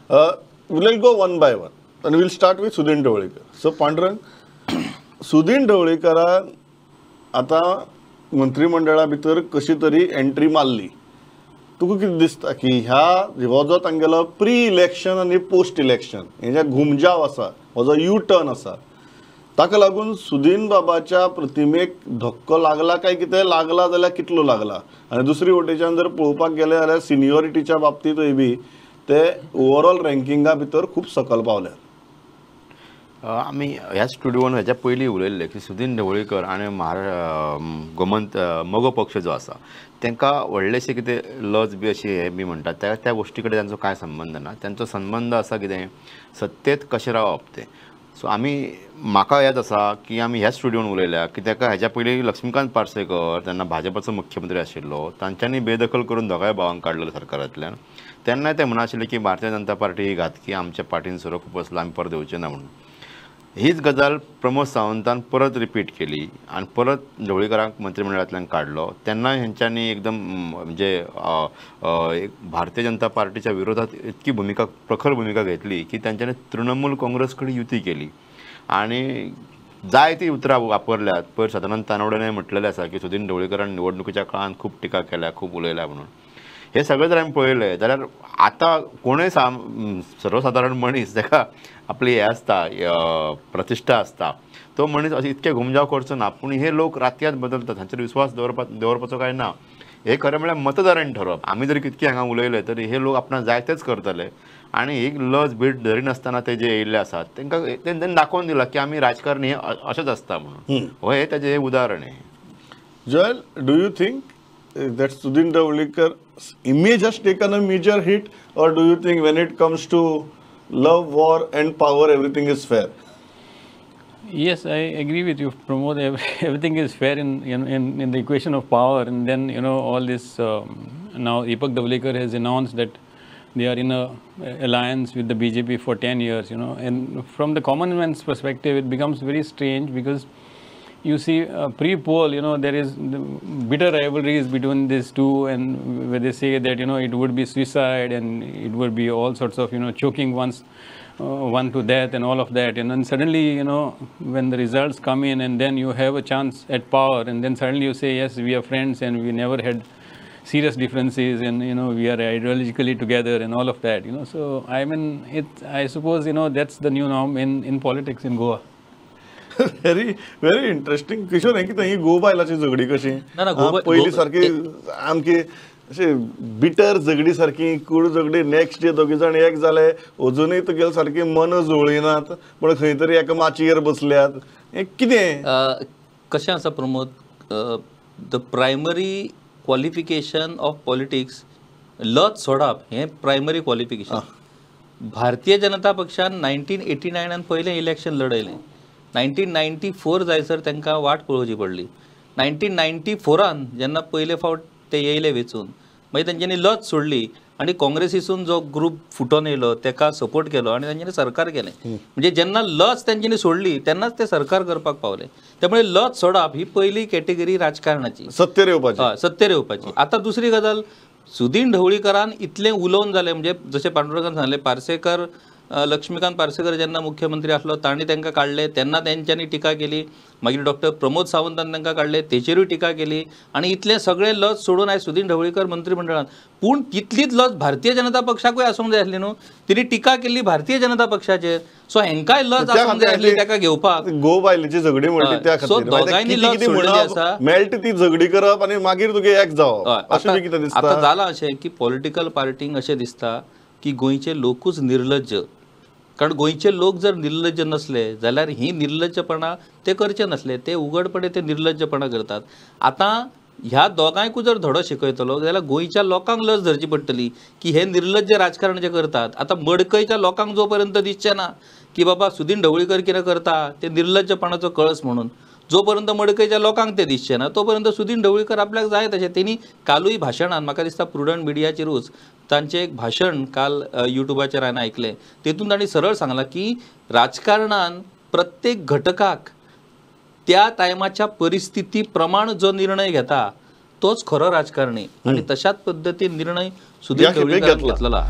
We'll go one by one and we'll start with Sudin Dhavalikar. So Pandurang, Sudin ढवळीकरान आतां मंत्रिमंडळा भितर कशी तरी entry मारली. तुका कितें दिसता की ह्या हो जो तांगेलो प्री इलेक्शन आनी पोस्ट इलेक्शन हे जे घुमजाव आसा, हो जो यू टर्न आसा, ताका लागून सुदीन बाबाच्या प्रतिमेक धक्को लागला काय कितें लागला जाल्यार कितलो लागला? आनी दुसरी वटेच्यान जर पळोवपाक गेले जाल्यार सिनियोरिटीच्या बाबतींतूय बी ते ओवरऑल रँकिंगा भितर खूब सकल पावल्यात. आमी ह्या स्टुडियोन हेच्या पयलीं उलयल्ले की सुदीन ढवळीकर आनी गोमंत मगो पक्ष जो आसा तांकां व्हडलेशें कितें लज बी अशी हे बी म्हणटात त्या त्या गोश्टी कडेन तांचो कांय संबंद ना. तांचो संबंद आसा कितें सत्तेत कशें रावप तें. सो आमी म्हाका याद आसा की आमी ह्या स्टुडियोन उलयल्या की ताका हेच्या पयलीं लक्ष्मीकांत पार्सेकर तेन्ना भाजपाचो मुख्यमंत्री आशिल्लो, तांच्यांनी बेदखल करून दोगांय भावांक काडलेलो सरकारांतल्यान. तेन्ना ते म्हणा आशिल्ले की भारतीय जनता पार्टी ही घातकी, आमच्या पाटीन सोरो खूब आसलो, आमी परत येवचे ना म्हणून. हीच गजाल प्रमोद सावंतान परत रिपीट केली आनी परत ढवळीकरांक मंत्रिमंडळांतल्यान काडलो. तेन्ना हेंच्यांनी एकदम म्हणजे एक भारतीय जनता पार्टीच्या विरोधात इतकी भुमिका, प्रखर भुमिका घेतली की तांच्यांनी तृणमूल काँग्रेस कडेन युती केली आनी जायतीं उतरां वापरल्यात. पयर सदानंद तानवडेन म्हटलेलें आसा की सुदीन ढवळीकरान निवडणुकीच्या काळांत खूब टिका केल्या, खूब उलयल्या म्हणून. हे सगळें जर आमी पळयलें जाल्यार आतां कोणूय सर्वसादारण मनीस जाका आपली हें आसता प्रतिश्ठा आसता तो मनीस अशें इतके घुमजाव करचो ना. पूण हे लोक रातयात बदलतात, हांचेर विस्वास दवरपाचो काय ना हे खरें म्हळ्यार मतदारांनी ठरोवप. आमी जर कितके हांगा उलयले तरी हे लोक आपणाक जाय तेच करतले आनी एक लज भीट धरिनासतना ते जे येयल्ले आसात तांकां तेंच्यांनी दाखोवन दिलां की आमी राजकारणी हे अशेंच आसता म्हणून. हो हें ताजें हें उदाहरण हें. Joel, do you think that Sudin Dhavalikar image has taken a major hit, or do you think when it comes to love, war and power, everything is fair? Yes, I agree with you, Pramod. Everything is fair in the equation of power. And then, you know, all this, now Deepak Dhavalikar has announced that they are in a alliance with the BJP for 10 years, you know. And from the common man's perspective, it becomes very strange because you see pre-poll, you know, there is the bitter rivalries between these two, and where they say that, you know, it would be suicide and it would be all sorts of, you know, choking one to death and all of that. And then suddenly, you know, when the results come in and then you have a chance at power, and then suddenly you say, yes, we are friends and we never had serious differences, and, you know, we are ideologically together and all of that, you know. So, I mean, I suppose, you know, that's the new norm in politics in Goa. Very very interesting. Kishore, हें कितें ही गोवा बायलाची झगडी कशी पयलीं सारकी आमकी अशी bitter झगडी सारकी कूड झगडी, नेक्स्ट डे दोगी जाण एक जाले, अजुनूय तुगेले सारकी मन जुळिनात, पूण खंय तरी एका माचयेर बसल्यात, हें कितें कशें आसा Pramod? The primary qualification of politics लज सोडप हें प्रायमरी क्वॉलिफिकेशन. भारतीय जनता पक्षान 1989 पयलें इलेक्शन लढयलें. 1994 जायसर तांकां वाट पळोवची पडली. 1994 जेन्ना पयले फावट ते येयले वेंचून, मागीर तेंच्यांनी लज सोडली आनी काँग्रेसीसून जो ग्रूप फुटोन येयलो तेका सपोर्ट केलो आनी तेंच्यांनी सरकार केलें. म्हणजे जेन्ना लज तेंच्यांनी सोडली तेन्नाच ते सरकार करपाक पावले. त्यामुळे लज सोडप ही पयली कॅटेगरी राजकारणाची, सत्तेर येवपाची, सत्तेर येवपाची. आतां दुसरी गजाल, सुदीन ढवळीकरान इतलें उलोवन जालें, म्हणजे जशें पांडुरंगान सांगलें, पार्सेकर, लक्ष्मीकांत पार्सेकर जेन्ना मुख्यमंत्री आसलो तांणी तांकां काडले तेन्ना तेंच्यांनी टिका केली, मागीर डॉक्टर प्रमोद सावंतान तांकां काडले तेचेरूय टिका केली, आनी इतलें सगळें लज सोडून आयज सुदीन ढवळीकर मंत्रिमंडळान. पूण तितलीच लज भारतीय जनता पक्षाकूय आसूंक जाय आसली न्हू, तिणी टिका केल्ली भारतीय जनता पक्षाचेर. सो हेंकाय लज आसूंक जाय आसली ताका घेवपाक. गो बायलेची झगडी म्हणली त्या खातीर दोगांयनी लज सोडलेली आसा, मेळटा ती झगडी करप आनी मागीर तुगे एक जावप अशें कितें दिसता. आतां जालां अशें की पॉलिटिकल पार्टींक अशें दिसता की गोंयचे लोकूच निर्लज्ज, कारण गोंयचे लोक जर निर्लज्ज नसले जाल्यार ही निर्लज्जपणां ते करचे नसले, ते उघडपणे ते निर्लज्जपणां करतात. आतां ह्या दोगांयकूय जर धडो शिकयतलो जाल्यार गोंयच्या लोकांक लज धरची पडटली की हे निर्लज्ज राजकारण जे करतात. आतां मडकयच्या लोकांक जो पर्यंत दिसचें ना की बाबा सुदीन ढवळीकर कितें करता ते निर्लज्जपणाचो कळस म्हणून, जो पर्यंत मडकयच्या लोकांक ते दिसचें ना तो पर्यंत सुदीन ढवळीकर आपल्याक जाय तशें. तेणी कालूय भाशणान म्हाका दिसता प्रुडंट मिडियाचेरूच तांचें एक भाशण काल युट्यूबाचेर हांवें आयकलें, तेतून तांणी सरळ सांगलां की राजकारणान प्रत्येक घटकाक त्या टायमाच्या परिस्थिती प्रमाण जो निर्णय घेता तोच खरो राजकारणी, आनी तशाच पद्दतीन निर्णय सुदीन ढवळीकरान घेतलेलो.